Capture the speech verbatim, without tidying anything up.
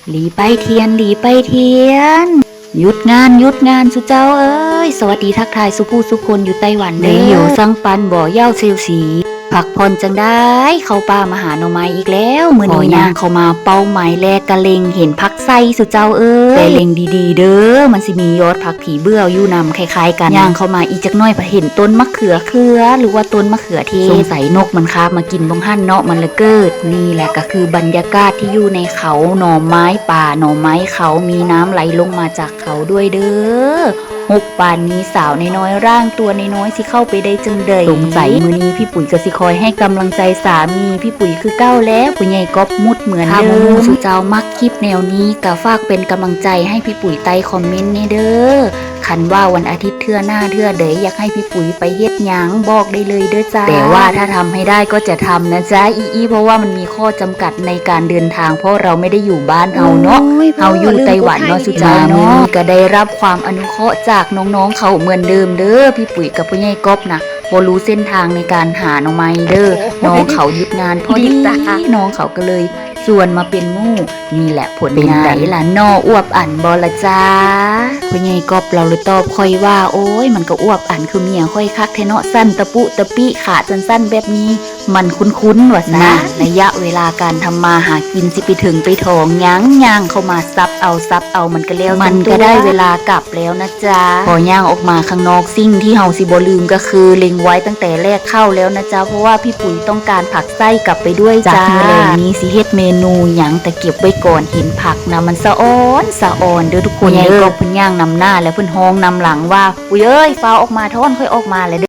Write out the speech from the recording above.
หลีไปเทียน หลีไปเทียน หยุดงาน หยุดงาน สุเจ้าเอ้ย สวัสดีทักทายสุผู้สุคนอยู่ไต้หวันเด้อ ได้อยู่สังปันบ่เย้าเซลสี พักผ่อนจังได้ เข้าป่ามาหาหน่อไม้อีกแล้ว มื้อนี้ย่างเข้ามาเป้าหมายแรกกะเล็งเห็นผักไส้สุเจ้าเอ้ย แต่เล็งดีๆ เด้อ มันสิมียอดผักผีเบื่ออยู่นำคล้ายๆ กัน ย่างเข้ามาอีกจักหน่อยพอเห็นต้นมะเขือเขือ หรือว่าต้นมะเขือเทศ สงสัยนกมันคาบมากินบ่หั่นเนาะ มันเลยเกิด นี่แหละก็คือบรรยากาศที่อยู่ในเขา หน่อไม้ป่า หน่อไม้เขา มีน้ำไหลลงมาจากเขาด้วยเด้อ หกปานนี้สาวน้อยๆ ร่างตัวน้อยๆ สิเข้าไปได้จังใด สงสัยมื้อนี้พี่ปุ๋ยก็สิคอยให้กำลังใจสามีพี่ปุ๋ยคือเก่าแล้ว ผู้ใหญ่ก๊อฟมุดเหมือนเดิม ค่ะ หมู่สุเจ้ามักคลิปแนวนี้ก็ฝากเป็นกำลังใจให้พี่ปุ๋ยใต้คอมเมนต์แหน่เด้อ คันว่าวันอาทิตย์เทื่อหน้าเทื่อใดอยากให้พี่ปุ๋ยไปเฮ็ดหยังบอกได้เลยเด้อจ้า แต่ว่าถ้าทำให้ได้ก็จะทำนะจ๊ะ อีอี เพราะว่ามันมีข้อจำกัดในการเดินทาง เพราะเราไม่ได้อยู่บ้านเฮาเนาะ โอ้ย เฮาอยู่ไต้หวันเนาะ พ่อลืมกดถ่าย สุเจ้าเนาะ วิดีโอ มื้อนี้ก็ได้รับความอนุเคราะห์จากน้องๆ เขาเหมือนเดิมเด้อ พี่ปุ๋ยกับผู้ใหญ่ก๊อฟนะ บ่รู้เส้นทางในการหาหน่อไม้เด้อ โอ้โห น้องเขาหยุดงานพอดี ดีจ้ะ น้องเขาก็เลยชวนมาเป็นหมู่ นี่แหละผลงาน เป็นไงล่ะ หน่ออวบอันบ่ล่ะจ้า ผู้ใหญ่ก๊อฟเราเลยตอบค่อยว่า โอ้ย มันก็อวบอันคือเมียค่อยคักแท้เนาะ สั้นตะปุตะปิ ขาสั้นๆ แบบนี้ มันคุ้นๆ ว่าซะ นั่น ระยะเวลาการทำมาหากินสิไปถึงไปถองหยัง ย่างเข้ามาสับเอาสับเอา มันก็แล้ว มันก็ได้ จังตัว เวลากลับแล้วนะจ๊ะ พอย่างออกมาข้างนอก สิ่งที่เฮาสิบ่ลืมก็คือเล็งไว้ตั้งแต่แรกเข้าแล้วนะจ๊ะ เพราะว่าพี่ปุ๋ยต้องการผักไส้กลับไปด้วยจ้า มื้อแลงนี้สิเฮ็ดเมนูหยังแต่เก็บไว้ก่อน เห็นผักนะมันสะออนสะออนเด้อทุกคน ผู้ใหญ่ เด้อ ก๊อฟเพิ่นย่างนำหน้าแล้วเพิ่นฮ้องนำหลังว่า "ปุ๋ยเอ้ย ฟ้าวออกมา ท่อนค่อยออกมาแล้วเด้อ"